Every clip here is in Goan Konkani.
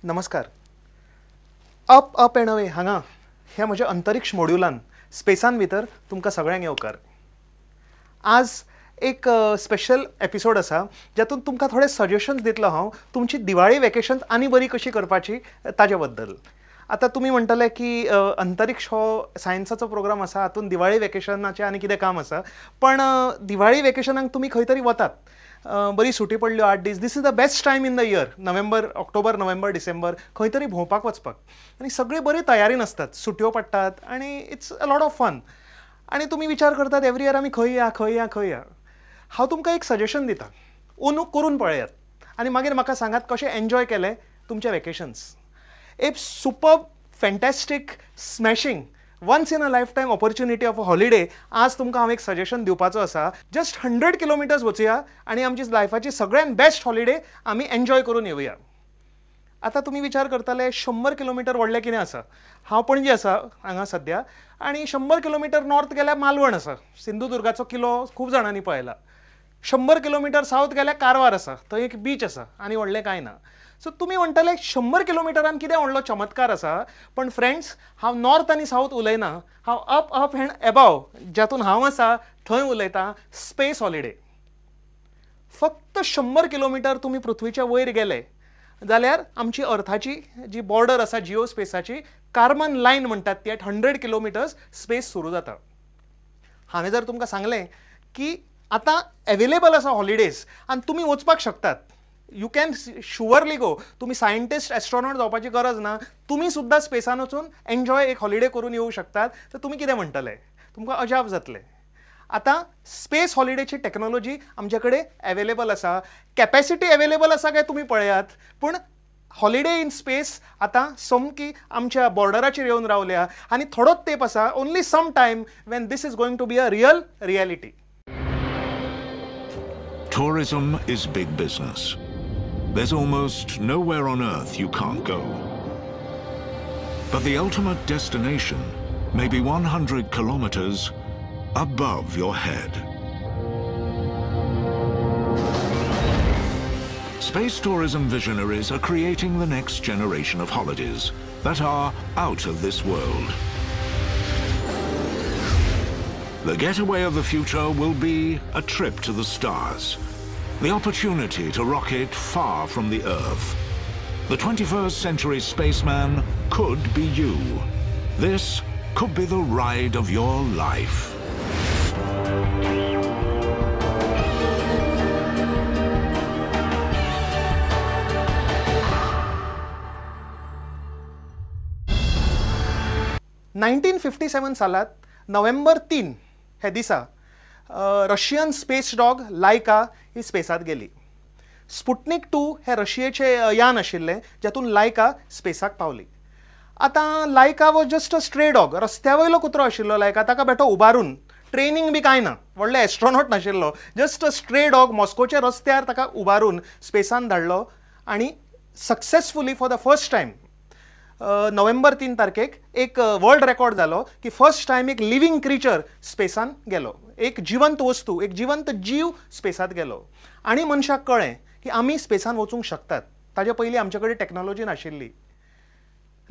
नमस्कार. अप अप एंड अवे हांगा ह्या म्हज्या अंतरिक्ष मॉड्युलान स्पेसान भितर तुमकां सगळ्यांक येवकार. आज एक स्पेशल एपिसोड आसा ज्यातून तुमकां थोडे सजेशन्स दितलो हांव तुमची दिवाळी वेकेशन्स आनी बरी कशी करपाची ताजे बद्दल. आतां तुमी म्हणटले की अंतरिक्ष हो सायन्साचो प्रोग्राम आसा, हातून दिवाळी वेकेशनाचें आनी कितें काम आसा, पण दिवाळी वेकेशनाक तुमी खंय तरी वतात, बरी सुटी पडल्यो 8 दीस, this is the best time in the year, November, October, November, December खंय तरी भोंवपाक वचपाक, आनी सगळी बरी तयारीन आसतात, सुटयो पडटात आनी it's a lot of fun. आनी तुमी विचार करतात एवरी इयर आमी खंय या खंय या खंय या. हांव तुमकां एक सजेशन दिता, अंदू करून पळयात आनी मागीर म्हाका सांगात कशें एन्जॉय केलें तुमचें वेकेशन्स. एक superb, fantastic, smashing, once in a lifetime opportunity of a holiday. आज तुमकां हांव एक सजेशन दिवपाचो आसा. जस्ट 100 किलोमिटर्स वचुया आनी आमची लायफाची सगळ्यान बेस्ट हॉलिडे आमी एन्जॉय करून येवया. आतां तुमी विचार करतले 100 किलोमिटर व्हडलें कितें आसा. हांव पणजे आसा हांगा सद्या आनी 100 किलोमिटर नॉर्थ गेल्यार मालवण आसा, सिंधुदुर्गाचो किल्लो खूब जाणांनी पळयला. 100 किलोमिटर सावथ गेल्यार कारवार आसा, थंय एक बीच आसा आनी व्हडलें कांय ना. सो तुमी म्हणटले 100 किलोमिटरान कितें व्हडलो चमत्कार आसा, पण फ्रेंड्स हांव नॉर्थ आनी सावथ उलयना, हांव अप अप एंड एबाव ज्यातून हांव आसा थंय उलयतां. Space holiday. फक्त 100 किलोमिटर तुमी पृथ्वीच्या वयर गेले जाल्यार आमची अर्थाची जी बॉर्डर आसा जिओ स्पेसाची, कार्मन लायन म्हणटात ती, एट 100 किलोमिटर्स स्पेस सुरू जाता. हांवें जर तुमकां सांगलें की आतां एवेलेबल आसा हॉलिडेज आनी तुमी वचपाक शकतात, you can surely गो, तुमी सायंटिस्ट एस्ट्रॉनॉट जावपाची गरज ना, तुमी सुद्दां स्पेसान वचून एन्जॉय एक हॉलिडे करून येवं शकतात, तर तुमी कितें म्हणटले, तुमकां अजाप जातलें. आतां स्पेस हॉलिडेची टॅक्नोलॉजी आमचे कडेन एवेलेबल आसा, कॅपेसिटी एवेलेबल आसा काय तुमी पळयात, पूण हॉलिडे इन स्पेस आतां सोमकी आमच्या बॉर्डराचेर येवन रावल्या आनी थोडोच तेंप आसा, only some time when this is going to be a real reality. Tourism is big business. There's almost nowhere on earth you can't go. But the ultimate destination may be 100 kilometers above your head. Space tourism visionaries are creating the next generation of holidays that are out of this world. The getaway of the future will be a trip to the stars, the opportunity to rocket far from the Earth. The 21st century spaceman could be you. This could be the ride of your life. (1957) सालात नोव्हेंबर 3 हे दिसा रशियन स्पेस डॉग लायका ही स्पेसात गेली. स्पुटनिक 2 हे रशियेचे यान आशिल्लें ज्यातून लायका स्पेसाक पावली. आतां Laika was just a stray dog, रस्त्या वयलो कुत्रो आशिल्लो लायका, ताका बेठो उबारून, ट्रेनींग बी कांय ना, व्हडलो एस्ट्रॉनॉट नाशिल्लो, जस्ट अ स्ट्रे डॉग मॉस्कोच्या रस्त्यार ताका उबारून स्पेसान धाडलो आनी successfully for the first time November 3 तारखेक एक वर्ल्ड रेकॉर्ड जालो की फर्स्ट टायम एक लिव्हिंग क्रिचर स्पेसान गेलो, एक जिवंत वस्तू, एक जिवंत जीव स्पेसात गेलो आनी मनशाक कळ्ळें की आमी स्पेसान वचूंक शकतात. ताजे पयलीं आमचे कडेन टॅक्नोलॉजी नाशिल्ली.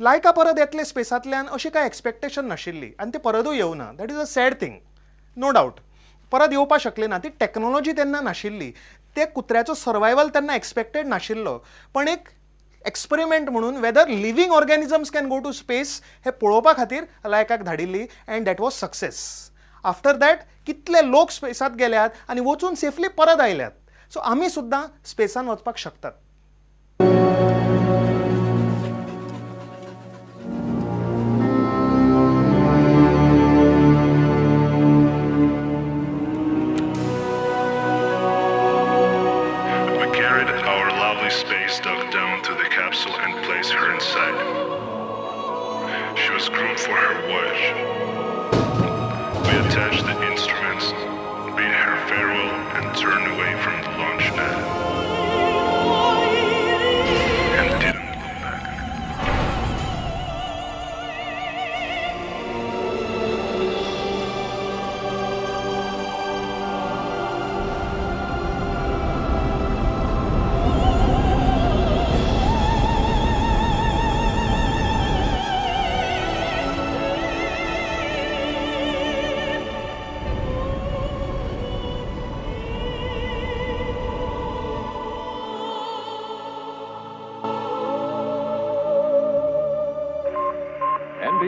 लायका परत येतले स्पेसांतल्यान अशी कांय एक्सपेक्टेशन नाशिल्ली आनी ते परतूय येवना. That is a sad thing, no doubt. परत येवपाक शकले ना, ती टॅक्नोलॉजी तेन्ना नाशिल्ली, ते कुत्र्याचो सर्वायवल तेन्ना एक्सपेक्टेड नाशिल्लो, पण एक एक्सपेरिमेंट म्हणून whether living organisms can go to space हे पळोवपा खातीर लायकाक धाडिल्ली and that was success. After that कितले लोक स्पेसात गेल्यात आनी वचून सेफली परत आयल्यात. सो आमी सुद्दां स्पेसान वचपाक शकतात. We carried our lovely space dog down to the capsule and placed her inside. She was groomed for her voyage. We attached the instruments, bid her farewell, and turned away from the launch pad. And didn't look back.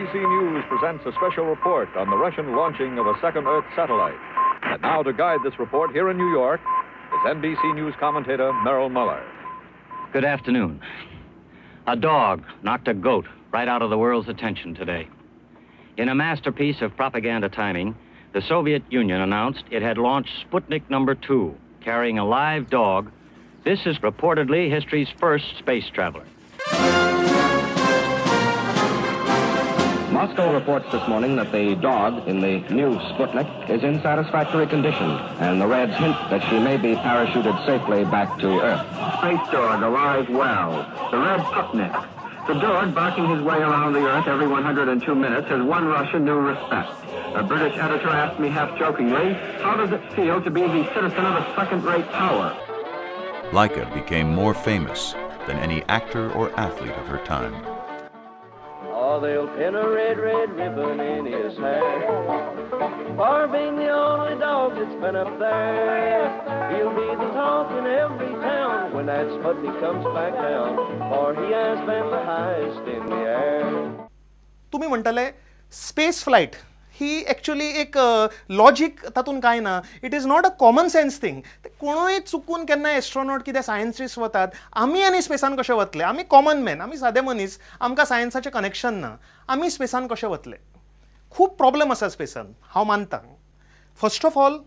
NBC News presents a special report on the Russian launching of a second Earth satellite. And now to guide this report here in New York is NBC News commentator Merrill Muller. Good afternoon. A dog knocked a goat right out of the world's attention today. In a masterpiece of propaganda timing, the Soviet Union announced it had launched Sputnik number 2, carrying a live dog. This is reportedly history's first space traveler. Moscow reports this morning that the dog in the new Sputnik is in satisfactory condition, and the Reds hint that she may be parachuted safely back to Earth. Space dog alive well, the Red Pupnik. The dog, barking his way around the Earth every 102 minutes, has won Russia new respect. A British editor asked me half-jokingly, how does it feel to be the citizen of a second-rate power? Laika became more famous than any actor or athlete of her time. Oh, they'll pin a red, red ribbon in his hair for being the only dog that's been up there. He'll be the talk in every town when that Sputnik comes back down, for he has been the highest in the air. तुम्ही म्हणटले स्पेस फ्लायट ही एक्चुअली एक लॉजीक तातूंत कांय ना. It is not a common sense thing. कोणूय चुकून केन्ना एस्ट्रोनॉट कितें सायन्सिस्ट वतात, आमी आनी स्पेसान कशे वतले? आमी कॉमन मॅन, आमी सादे मनीस, आमकां सायन्साचें कनेक्शन ना, आमी स्पेसान कशे वतले? खूब प्रॉब्लम आसा स्पेसान, हांव मानता. First of all,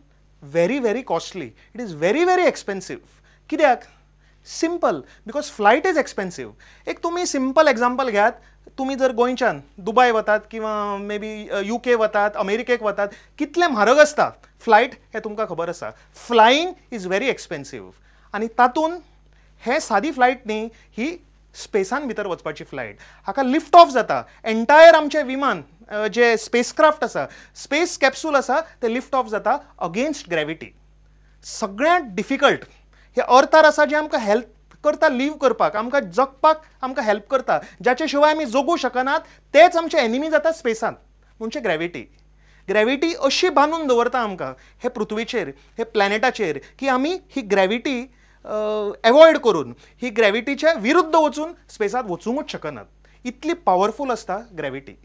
very very costly. It is very very expensive. कित्याक? Simple, because flight is expensive. एक तुमी सिंपल एग्जाम्पल घेयात, तुमी जर गोंयच्यान दुबय वतात किंवा मे बी युके वतात, अमेरिकेक वतात, कितलें म्हारग आसता फ्लायट हें तुमकां खबर आसा. Flying is very expensive. आनी तातूंत हें सादी फ्लायट न्ही, ही स्पेसान भितर वचपाची फ्लायट. हाका लिफ्ट ऑफ जाता. एंटायर आमचें विमान जे स्पेसक्राफ्ट आसा, स्पेस कॅप्सूल आसा, तें लिफ्ट ऑफ जाता अगेन्स्ट ग्रॅविटी. सगळ्यांत डिफिकल्ट हे अर्थार आसा जें आमकां हेल्प करता लीव करपाक, आमकां जगपाक आमकां हेल्प करता, जाचे शिवाय आमी जगूं शकनात, तेच आमचे एनिमी जाता स्पेसांत, म्हणजे ग्रॅविटी. ग्रॅविटी अशी बांदून दवरता आमकां हे पृथ्वीचेर, हे प्लॅनेटाचेर, की आमी ही ग्रॅविटी एवॉयड करून, ही ग्रॅविटीच्या विरुद्ध वचून स्पेसांत वचूंकूच शकनात. इतली पावरफूल आसता ग्रॅविटी.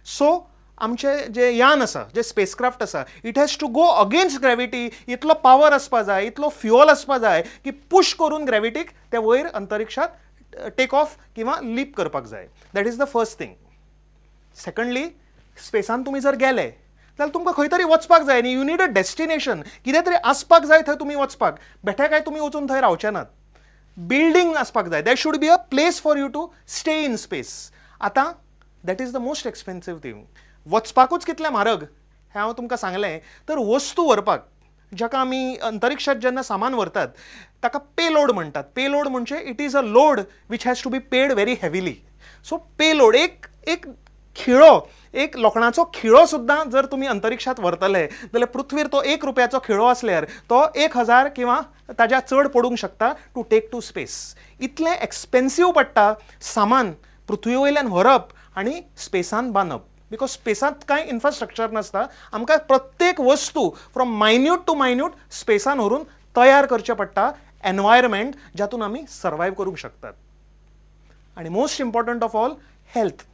सो आमचे जे यान आसा, जे स्पेसक्राफ्ट आसा, it has to go against gravity. इतलो पावर आसपा जाय, इतलो फ्युअल आसपा जाय की पुश करून ग्रॅविटीक ते वयर अंतरिक्षात टेक ऑफ किंवा लीप करपाक जाय. That is the first thing. Secondly, स्पेसान तुमी जर गेले जाल्यार तुमकां खंय तरी वचपाक जाय न्ही. You need a destination. कितें तरी आसपाक जाय थंय तुमी वचपाक. बेठे काय तुमी वचून थंय रावचे नात. बिल्डींग आसपाक जाय. That should be a place for you to stay in space. आतां that is the most expensive thing. वचपाकूच कितलें म्हारग हें हांव तुमकां सांगलें. तर वस्तू व्हरपाक, जाका आमी अंतरिक्षात जेन्ना सामान व्हरतात ताका पेलोड म्हणटात. पेलोड म्हणजे it is a load which has to be paid very heavily. So payload एक एक खिळो, एक लोखणाचो खिळो सुद्दां जर तुमी अंतरिक्षात व्हरतले जाल्यार पृथ्वीर तो 1 रुपयाचो खिळो आसल्यार तो 1000 किंवा ताज्या चड पडूंक शकता टू टेक टू स्पेस. इतलें एक्सपेन्सीव पडटा सामान पृथ्वी वयल्यान व्हरप आनी स्पेसान बांदप. Because स्पेसांत कांय इन्फ्रास्ट्रक्चर नासता. आमकां प्रत्येक वस्तू फ्रॉम मायन्यूट टू मायन्यूट स्पेसान व्हरून तयार करचें पडटा एनवायरमेंट जातून आमी सर्वायव करूंक शकतात. आनी most important of all, health.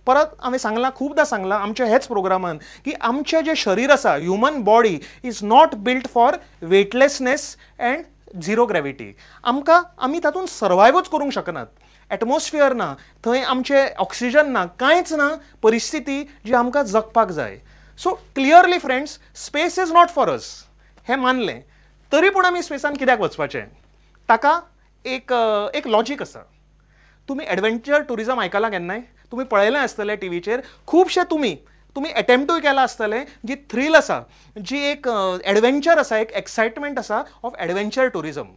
परत हांवें सांगलां, खुबदां सांगलां आमच्या हेच प्रोग्रामान की आमचें जें शरीर आसा, human body is not built for weightlessness and zero gravity. आमकां आमी तातूंत सर्वायवूच करूंक शकनात. एटमॉस्फियर ना, थंय आमचें ऑक्सिजन ना, कांयच ना परिस्थिती जी आमकां जगपाक जाय. So clearly friends, space is not for us हें मानलें तरी पूण आमी स्पेसान कित्याक वचपाचें? ताका एक एक लॉजीक आसा. तुमी एडवेंचर ट्युरिजम आयकलां केन्नाय? तुमी पळयलें आसतलें टिवीचेर खुबशे. तुमी तुमी एटेम्प्टूय केलां आसतलें. जी थ्रील आसा, जी एक एडवेंचर आसा, एक एक्सायटमेंट आसा of adventure tourism.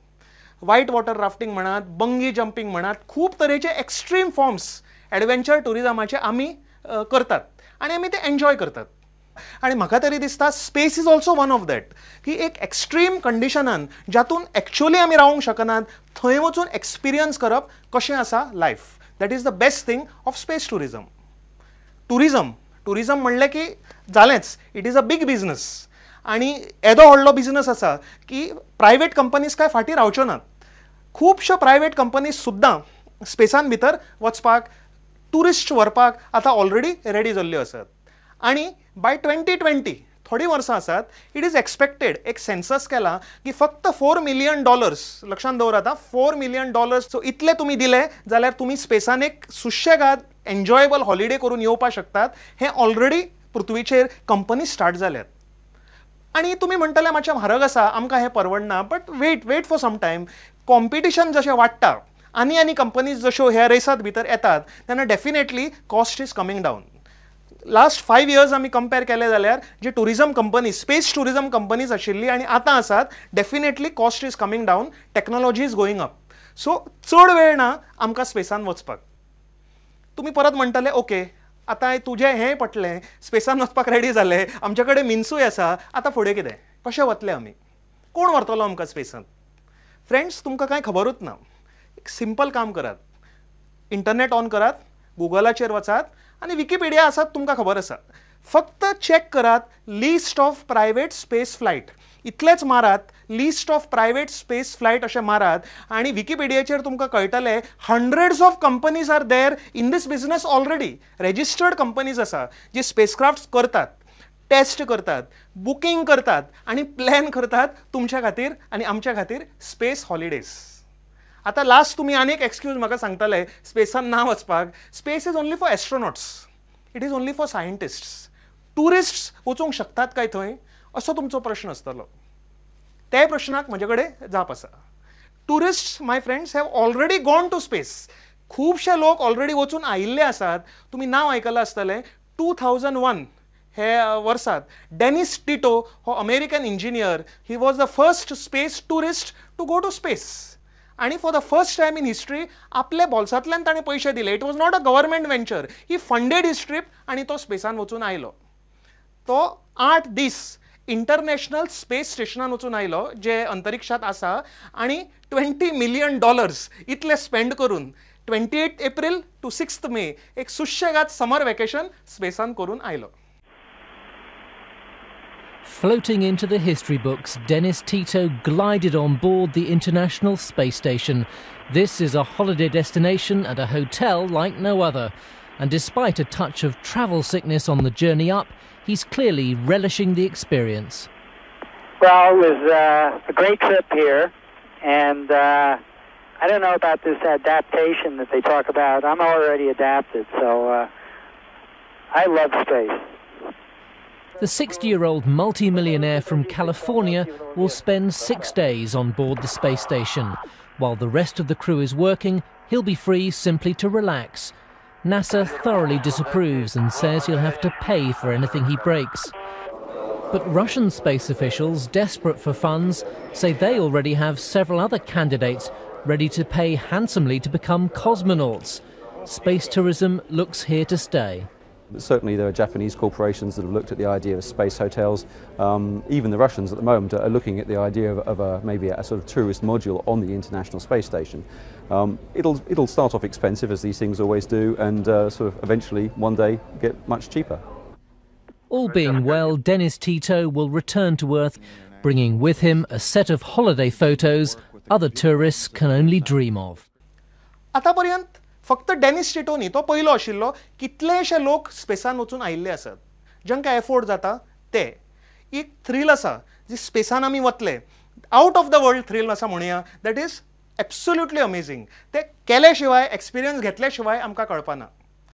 White water rafting म्हणात, बंगी जंपींग म्हणात, खूब तरेचे एक्स्ट्रीम फॉर्म्स एडवेंचर ट्युरिजमाचे आमी करतात आनी आमी ते एन्जॉय करतात. आनी म्हाका तरी दिसता space is also one of that, की एक एक्स्ट्रीम कंडिशनान जातून एक्चुअली आमी रावंक शकनात थंय वचून एक्सपिरियन्स करप कशें आसा life. That is the best thing of space tourism. Tourism tourism म्हणलें की जालेंच, it is a big business. आनी येदो व्हडलो बिजनस आसा की प्रायवेट कंपनीज काय फाटीं रावच्यो नात. खुबश्यो प्रायवेट कंपनीज सुद्दां स्पेसान भितर वचपाक, ट्युरिस्ट व्हरपाक आतां ऑलरेडी रेडी जाल्ल्यो आसात. आनी बाय 2020 थोडीं वर्सां आसात, it is expected, एक सेन्सस केला की फक्त $4 मिलियन, लक्षांत दवरात $4 मिलियन, सो इतले तुमी दिले जाल्यार तुमी स्पेसान एक सुशेगाद एन्जॉयेबल हॉलिडे करून येवपाक शकतात. हें ऑलरेडी पृथ्वीचेर कंपनी स्टार्ट जाल्यात. आनी तुमी म्हणटले मातशें म्हारग आसा, आमकां हें परवडना, but wait wait for some time. Competition जशें वाडटा आनी आनी कंपनीज जश्यो ह्या रेसात भितर येतात तेन्ना definitely cost is coming down. Last 5 years आमी कंपेर केले जाल्यार जी tourism companies, space tourism companies आशिल्ली आनी आतां आसात, definitely cost is coming down, technology is going up. So चड वेळ ना आमकां स्पेसान वचपाक. तुमी परत म्हणटले ओके आतां तुजें हें पटलें, स्पेसान वचपाक रेडी जाले, आमचे कडेन मिन्सूय आसा, आतां फुडें कितें, कशें वतले आमी, कोण व्हरतलो आमकां स्पेसान? फ्रेंड्स, तुमकां कांय खबरूच ना. एक सिंपल काम करात, इंटरनेट ऑन करात, गुगलाचेर वचात आनी विकिपिडिया आसात तुमकां खबर आसा, फक्त चॅक करात list of private space flight, इतलेंच मारात, list of private space flight अशें मारात आनी विकिपिडियाचेर तुमकां कळटलें hundreds of companies are there in this business already. Registered companies आसा जी स्पेसक्राफ्ट करतात, टेस्ट करतात, बुकींग करतात आनी प्लॅन करतात तुमच्या खातीर आनी आमच्या खातीर स्पेस हॉलिडेज. आतां लास्ट तुमी आनीक एक्सक्यूज म्हाका सांगतले स्पेसान ना वचपाक. Space is only for astronauts, it is only for scientists. Tourists वचूंक शकतात काय थंय, असो तुमचो प्रश्न आसतलो. त्या प्रश्नाक म्हजे कडेन जाप आसा. Tourists my friends have already gone to space. खुबशे लोक ऑलरेडी वचून आयिल्ले आसात. तुमी नांव आयकलां आसतलें, 2001 हे वर्सात डेनिस टिटो हो American engineer, he was the first space tourist to go to space. आनी for the first time in history आपल्या बोल्सांतल्यान ताणें पयशे दिले. It was not a government venture, he funded his trip आनी तो स्पेसान वचून आयलो. तो 8 दीस इंटरनॅशनल स्पेस स्टेशनान वचून आयलो जे अंतरिक्षांत आसा आनी $20 मिलियन इतले स्पेंड करून 28 एप्रिल टू 6 मे एक सुशेगाद समर वेकेशन स्पेसान करून आयलो. Floating into the history books, Dennis Tito glided on board the International Space Station. This is a holiday destination and a hotel like no other. And despite a touch of travel sickness on the journey up, he's clearly relishing the experience. Well, it was a great trip here, and I don't know about this adaptation that they talk about. I'm already adapted, so I love space. The 60-year-old multi-millionaire from California will spend 6 days on board the space station. While the rest of the crew is working, he'll be free simply to relax. NASA thoroughly disapproves and says he'll have to pay for anything he breaks. But Russian space officials, desperate for funds, say they already have several other candidates ready to pay handsomely to become cosmonauts. Space tourism looks here to stay. Certainly there are Japanese corporations that have looked at the idea of space hotels. Even the Russians at the moment are looking at the idea of maybe a sort of tourist module on the International Space Station. It'll start off expensive, as these things always do, and sort of eventually one day get much cheaper. All being well, Dennis Tito will return to Earth, bringing with him a set of holiday photos other tourists can only dream of. आतापर्यंत फक्त डेनिस टिटो न्ही, तो पयलो आशिल्लो. कितलेशे लोक स्पेसान वचून आयिल्ले आसात, जांकां एफोर्ड जाता ते. एक थ्रील आसा जी स्पेसान आमी वतले, out of the world thrill आसा म्हणुया, that is absolutely amazing. ते केले शिवाय, एक्सपिरियन्स घेतले शिवाय आमकां कळपाना.